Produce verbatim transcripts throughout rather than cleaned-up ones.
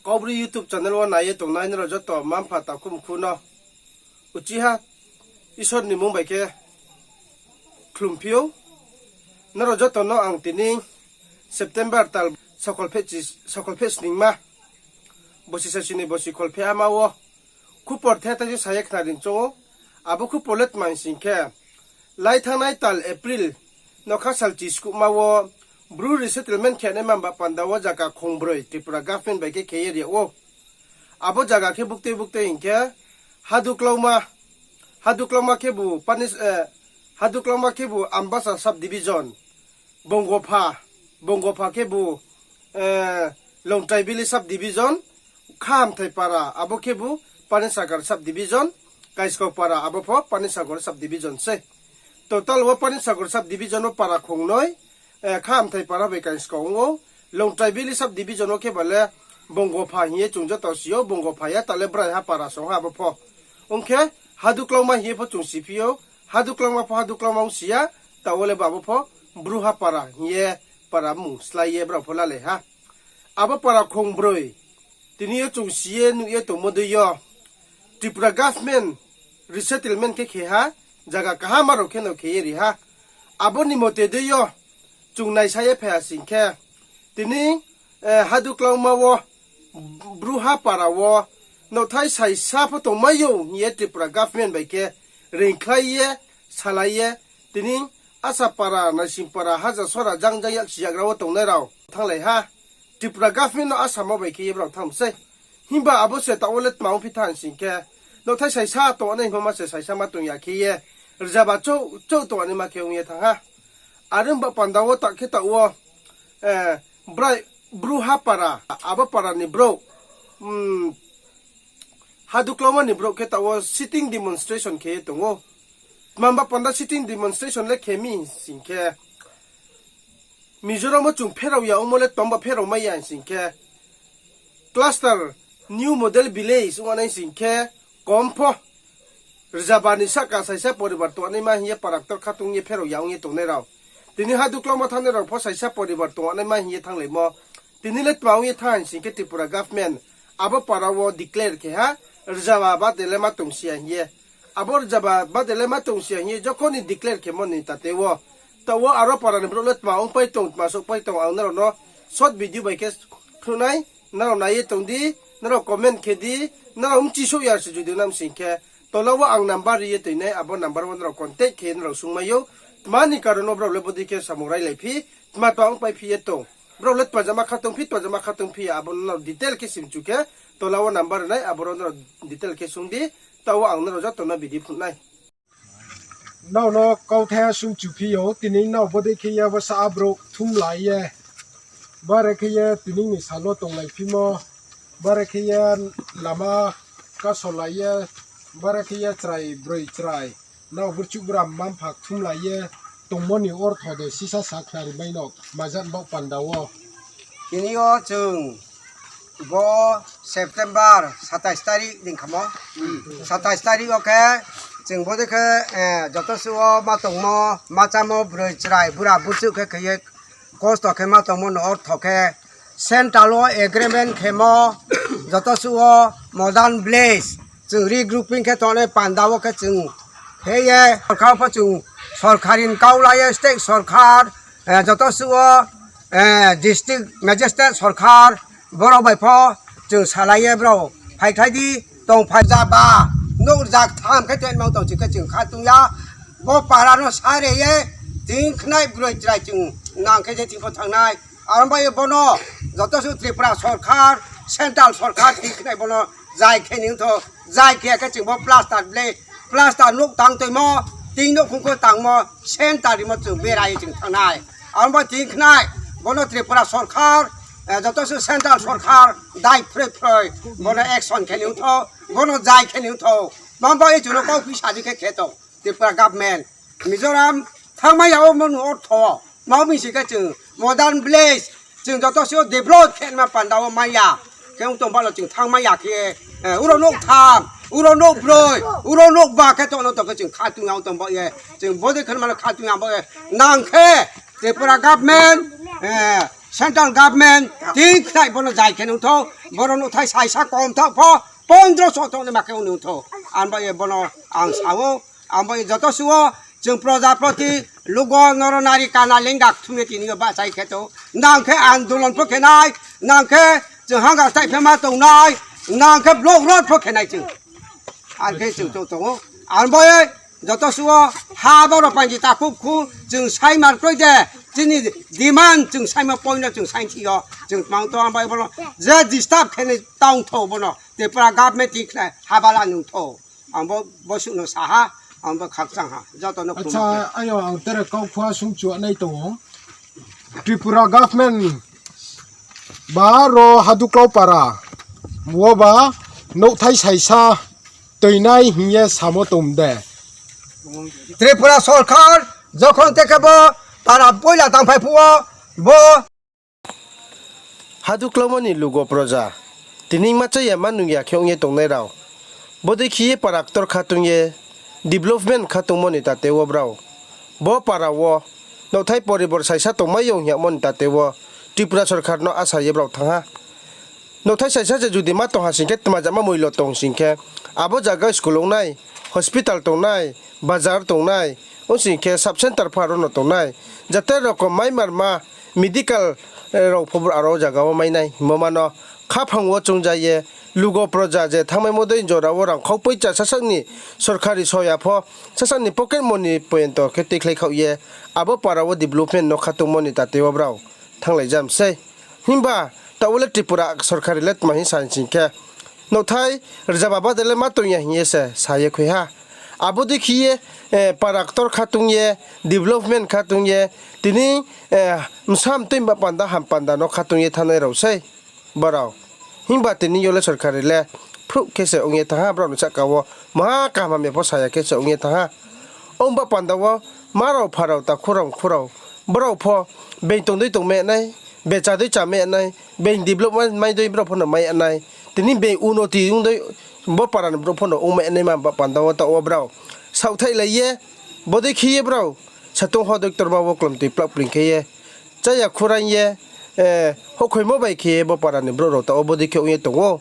Kaubru YouTube channel wo nai ye tongnai nrao joto mma-mpha takhu mkhu no uchih ha Isor ni mmung bai khe khlumphi ou. Nrao joto no ang tini September tal sokholpheh chi-, sokholpheh sningma, bosi sasini bosi kholpheh hama wo khupor the the sa ye khnari choung ou. Abo khupor le tma hing sing khe, lai thanngnai tal April nokha sal chiskuhma wo Bru resettlement khe naima ba panda wo zaga khongbroi Tripura government bai khe khe ye ri yag ou. Abo zaga khe buktui buktui hing khe Haduklauma, Haduklauma khebu Panis-, eh, Haduklauma khebu Ambasa subdivision, Bongopha, Bongopha khebu, eh, Longtraibili subdivision, Khahamthai para, abo khebu Panisagar subdivision, Kaiskau para, abo pho Panisagar subdivision se. Total wo Panisagar subdivision wo para khongnoi, eh, Khahamthai para bai Kaiskau ong ou, Longtraibili subdivision wo khe ba le Bongopha hing ye chung joto si ou, Bongopha ya, ta le Braiha para song ha abo pho. Ong khe Haduklauma hing ye pho chung si phi ou, Haduklauma pho Haduklauma ong si ya, ta wo le ba abo pho Bruha para hing ye para mmung slái ye brao pho lalai ha. Abo para khongbroi, tini yo chung si ye nuh ye tongmo dei yo, Tripura government resettlement khe khe ha, zaga kaham rao khe no khe ye ri ha. Abo ni mote dei yo, chung naisa ye phai ha sing khe, tini, eh, Haduklauma wo, Bruha para wo, nouhthai saisa pho tongmai ou hing ye Tripura government bai khe reingkhlai ye, salai ye, tini Asa para, Naising para, Haja sora, jang jang yaksi yagra wo tongnai rao thannglai ha. Tripura government no asamo bai khe ye brao thanng sei. Himba abo se taoh wo le tma ongphi thanng sing khe, nouhthai saisa tongnaima ma se saisa ma tong ya khe ye, rzaba chouh chouh tongnaima khe ong ye thanng ha. Are ong ba panda wo ta khe taoh wo, eh, Brai, Bruha para, abo para ni brouh, mm, Haduklauma ni brouh khe taoh wo sitting demonstration khe ye tong ou. Tma ba panda sitting demonstration le khe mi sing khe, Mizoram wo chung pherao ya ongmo le tma ba pherao mai ya sing khe, cluster new model village ong nai sing khe, kom pho rzaba ni sahka saisa poribar tongnaima hing ye para ktor khatung ye pherao ya ong ye tongnai rao. Tini Haduklauma thanngnai rao pho saisa poribar tongnaima hing ye thannglaimo. Tini le tma ong ye thanng sing khe Tripura government abo para wo declare khe ha, rzaba bade le ma tong si ya hing ye. Abo rzaba bade le ma tong si ya hing ye jokhon ni declare khemo ni tate wo, taoh wo aro para ni brouh le tma ongpai tong, tma souhpai tong, ang nrao no short video bai khe phnuh nai, nrao nai ye tong di, nrao comment khe di, nrao mchisouh ya se judi nam sing khe, tola wo ang number ri ye toinai, abo number wo nrao contact khe nrao sungmai ou, tma ni karon wo brao le bodei khe samung railai phi, tma tma ongpai phi ye tong, brao le tma jama kha tong phi, tma jama kha tong phi ya, abo nrao detail khe simchu khe, tola wo number ri nai, aboro nrao detail khe sung di, taoh wo ang nrao joto no bidi phnuh nai. Nrao no kauthai sungchu phi ou, tini nrao bodei khe ye bsa brouh thumlai ye, bare khe ye tini ni sal wo tonglai phimo, bare khe ye lama kasolai ye, bare khe ye chrai broi chrai, nrao burchuh bura mma-mpha thumlai ye tongmo ni ortho de sisa sakhnari mai no, majat baoh panda wo. Tini yo chung bo September satais tarik ni khamo. Satais tarik wo khe chung bodei khe, eh, joto suh wo ma tongmo, ma chámo, broi chrai, bura burchuh khe khe ye kosto khe ma tongmo no ortho khe central wo agreement khemo, joto suh wo modern village, chung regrouping khe tongnai panda wo khe chung khe ye sorkar pho chung sorkar ni kau la ye state sorkar, eh, joto suh wo, eh, district magistrate sorkar, borok bai pho chung salai ye brao phaikhlai di, tongphai jaba, nouh rzaktham khe tongmang tong si khe chung kha tung ya, bo para no sare ye, tini khnai broi chrai chung nang khe je tini pho thanngnai. Aro bai ye bono joto suh Tripura sorkar, central sorkar tini khnai bono zai khe ni ongthou, zai khe khe chung bo plaster ble, plaster nouh tang toimo, tini nouhkhong kho tangmo, central rimo chung bera ye chung thanngnai. Aro bai tini khnai bono Tripura sorkar, eh, joto suh central sorkar dai phroi phroi bono action khe ni ongthou, bono zai khe ni ongthou. Tma bai ye chung no kau phi sadi khe khe tong Tripura government. Mizoram thangmai ya wo monu ortho, ma misi khe chung modern village, chung joto suh develop khe ma panda wo mai ya. Khe ong tong balo chung thangmai ya khe, eh, uro nouh tham, uro nouh broi, uro nouh ba khe tong no tong khe chung kha tung ya ong tong ba ye. Chung bodei khe ma no kha tung ya ba ye. Nang khe Tripura government, eh, Central government tin khnai bono jai khe nung thou, boro nouhthai saisa kom thou pho, pondro so thou ni ma khe ong nung thou. Ang bai ye bono ang sa ou, ang bai ye joto suh wo, chung projapoti, lugo, noro nari, kana, lenggak thum ye tini yo bahchai khe thou. Nang khe andolon pho khe nai, nang khe chung hangka thai phe ma tong nai, nang khe block road pho khe nai chung. Ar khe chung tong tong ou. Ang bai ye joto suh wo ha boro panji takhuk khu chung sai mar kroi de, chini demand chung saimo point no chung sai thi yo, chung tmang tong ang bai bono je disturb khe ni tong thou bono, Tripura government ti khnai ha bala nung thou. Ang bo, bo suh no sa ha, ang bo khakchang ha, joto no Acha, khulumkhe. Ayo ang tere kau khua sung chuanai tong ou. Tripura government ba ro Haduklau para wo ba nouhthai saisa toinai hing ye samo tong de. Tripura sorkar jokhon te khe bo para poila tangphai phuh wo bo Haduklau mani lugo proja, tini ma cha ya ma nung ya khe ong ye tongnai rao. Bodei khe ye para ktor khatung ye, development khatungmo ni tate wo brao. Bo para wo, nouhthai poribor saisa tongmai yong hingmo ni tate wo, Tripura sorkar no asa ye brao thanng ha. Nouhthai saisa se judi ma tong ha sing khe tma jama moilo tong sing khe, abo zaga school ong nai, hospital tong nai, bazar tong nai, ong sing khe sub center pho aro no tong nai. Jate rokom mai marma medical, eh, rao pho aro zaga wo mai nai hingmo ma no khaphang wo chung ja ye, lugo proja je thanngmaimo dei jora wo rangkhau poicha sasaoh ni sorkari soya pho, sasaoh ni pocket money poyonto khe tuikhlai khaoh ye, abo para wo development no khatungmo ni tate wo brao thannglai jam sei. Himba taoh wo le Tripura sorkari le tma hing sa sing khe, nouhthai rzaba bade le ma tong ya hing ye se sa ye khui ha. Abo dei khe ye, eh, para ktor khatung ye, development khatung ye, tini, eh, bsa mtoi ba panda ham panda no khatung ye thanngnai rao sei brao. Himba tini yo le sorkari le phruh khe se ong ye thanng ha, brao ni sahka wo maha kaham hamya pho sa ya khe se ong ye thanng ha. Ong ba panda wo ma rao pha rao, takhu rao, khu rao, brao pho being tong dei tongmai nai, being cha dei chamai nai, being development mai dei brao pho no mai nai. Tini being unoti ong dei, bo para ni brouh pho no ongmai naima ba panda wo taoh wo brao saohthaih lai ye, bodei khe ye brao satung ho dei ktorma wo klomtoi plak pling khe ye, chaya khuraing ye, eh, hokhoimo bai khe ye bo para ni brouh rao taoh wo bodei khe ong ye tong ou.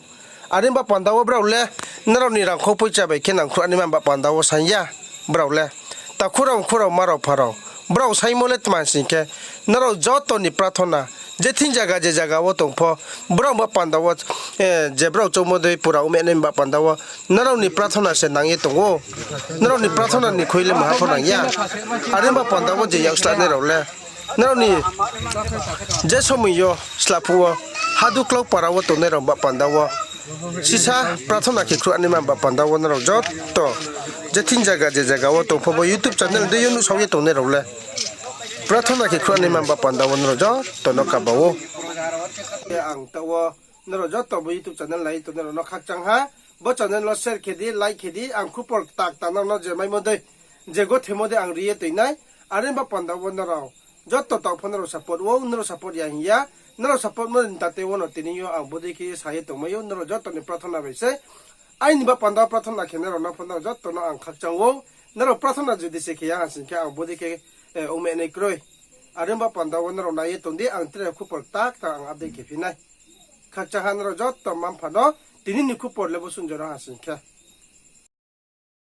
Are ba panda wo brao le, nrao ni rangkhau poicha bai khe nangkhruh naima ba panda wo saing ya brao le. Takhu rao, khu rao, ma rao, pha rao, brao saingmo le tma sing khe, nrao joto ni prathona, je thing zaga je zaga wo tong pho, brao ba panda wo, eh, je brao choumo dei pura ongmai nai ba panda wo, nrao ni prathona se nang ye tong ou. Nrao ni prathona ni khui le maha pho nang ya. Are ba panda wo je yak slanai rao le, nrao ni je somoi yo sla phuh wo, Haduklau para wo tongnai rao ba panda wo, sisa prathona khe khruh naima ba panda wo nrao joto, je thing zaga je zaga wo tong pho bo YouTube channel dei yo nuhsao ye tongnai rao le, prathona khe khruh naima ba panda wo nrao joto no kaba ou. Ang taoh wo nrao joto bo YouTube channel nai tongnai rao no khakchang ha. Bo channel no share khe di, like khe di, ang khupor kta kta nrao no je maimo dei, je gothemo dei ang ri ye toi nai. Are ba panda wo nrao joto taoh pho nrao support ou, nrao support ya hing ya. Nrao support mo ni tate wo no tini yo ang bodei khe sa ye tongmai ou, nrao joto ni prathona bai se. Aini ba panda prathona khe nrao no pho nrao joto no ang khakchang ou. Nrao prathona judi se khe ya ha sing khe ang bodei khe, eh, ongmai nai kroi. Are ba panda wo nrao nai ye tong di, ang tre khupor kta kta ang update khe phi nai. Khakchang ha nrao joto mma-mpha no, tini ni khupor le bo sung jora ha sing khe.